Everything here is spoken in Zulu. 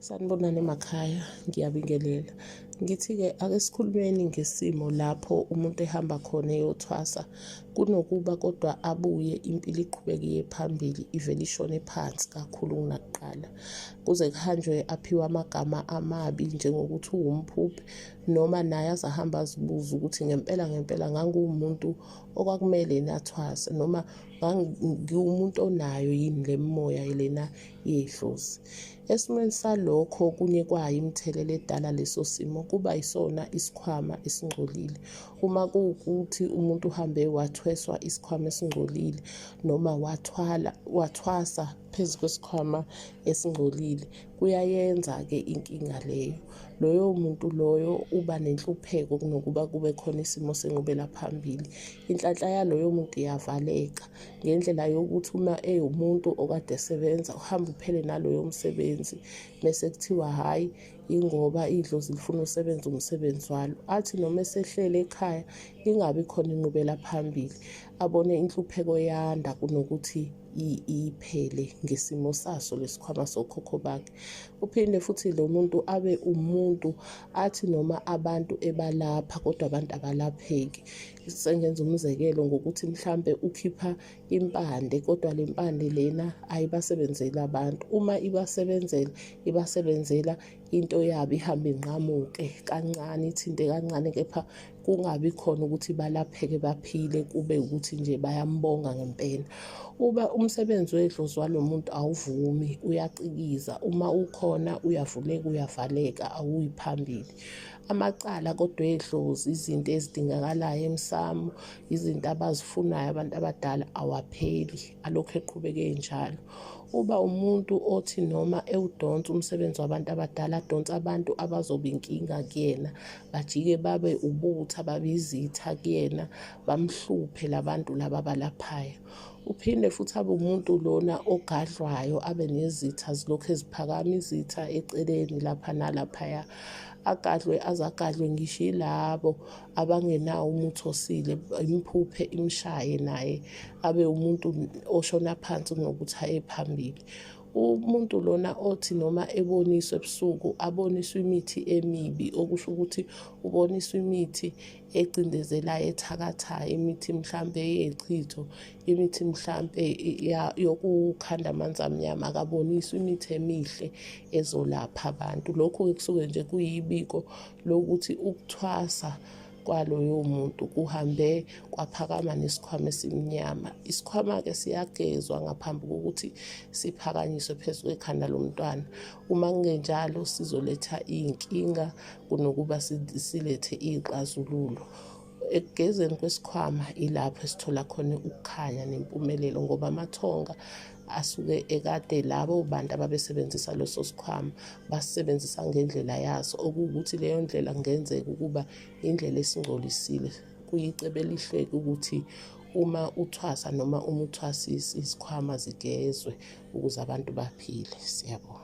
Sanibonani emakhaya, ngiyabingelela. Ngithi-ke ake sikhulumeni ngesimo lapho umuntu ehamba khona eyothwasa, kunokuba kodwa abuye impilo iqhubeke iye phambili, ivele ishone phansi kakhulu kunakuqala. Kuze kuhanjwe aphiwe amagama amabi njengokuthi uwumphuphe, noma naye aze ahambe azibuze ukuthi ngempela ngempela ngangiwumuntu okwakumele yini athwase, noma ngiwumuntu onayo yini le mimoya lena yedlozi. Esimweni salokho okunye kwayo imithelela edala leso simo kuba yisona isikhwama esingcolile. Uma kuwukuthi umuntu uhambe wathweswa isikhwama esingcolile noma wathwala wathwasa phezu kwesikhwama esingcolile, kuyayenza-ke inkinga leyo. Loyo muntu loyo uba nenhlupheko kunokuba kube khona isimo senqubela phambili. Inhlanhla yaloyo muntu iyavaleka ngendlela yokuthi uma ewumuntu okade esebenza uhamba uphele naloyo msebenzi mese kuthiwa hhayi ingoba idlozi lifuna usebenza umsebenzi walo. Athi noma esehlele ekhaya ingabi khona inqubela phambili, abone inhlupheko yanda kunokuthi iphele ngesimo saso lesikhwama sokhokho bakhe. Uphinde futhi lo muntu abe umuntu athi noma abantu ebalapha kodwa abantu abalapheki. Sengenza umzekelo ngokuthi mhlampe ukhipha impande kodwa le mpande lena ayibasebenzeli abantu. Uma ibasebenzela, ibasebenzela into yabo ihambe inqamuke kancane, ithinte kancane kepha kungabi khona ukuthi balapheke baphile kube ukuthi nje bayambonga ngempela. Uba umsebenzi wedlozi walo muntu awuvumi, uyacikiza, uma ukhona uyavuleka uyavaleka awuyi phambili. Amacala kodwa edlozi izinto ezidingakalayo emsamo, izinto abazifunayo abantu abadala awapheli, alokhu eqhubeke enjalo. Uba umuntu othi noma ewudonsa umsebenzi wabantu abadala adonsa abantu abazoba inkinga kuyena, bajike babe ubutha babe izitha kuyena, bamhluphe labantu laba abalaphayo. Uphinde futhi abe umuntu lona ogadlwayo abe nezitha zilokhu eziphakama izitha eceleni lapha nalaphaya, agadlwe aze agadlwe ngisho yilabo abangenawo umuthi osile, imphuphe imshaye naye abe umuntu oshona phansi kunokuthi aye phambili. Umuntu lona othi noma eboniswa ebusuku aboniswe imithi emibi, okusho ukuthi uboniswa imithi ecindezelayo, ethakathayo, imithi mhlampe yechitho, imithi mhlampe yokukhanda amanzi amnyama, akaboniswa imithi emihle ezolapha abantu. Lokhu-ke kusuke nje kuyibiko lokuthi ukuthwasa kwaloyo muntu kuhambe kwaphakama nesikhwama esimnyama. Isikhwama-ke siyagezwa ngaphambi kokuthi siphakanyiswe phezu kwekhanda lomntwana. Uma kungenjalo sizoletha iy'nkinga kunokuba silethe iy'xazululo. Ekugezeni kwesikhwama ilapho esithola khona ukukhanya nempumelelo ngoba amathonga asuke ekade labo bantu ababesebenzisa leso sikhwama basisebenzisa ngendlela yaso, okuwukuthi leyo ndlela kungenzeka ukuba indlela esingcolisile. Kuyicebo elihle-ke ukuthi uma uthwasa noma uma uthwasisa izikhwama zigezwe ukuze abantu baphile. Siyabonga.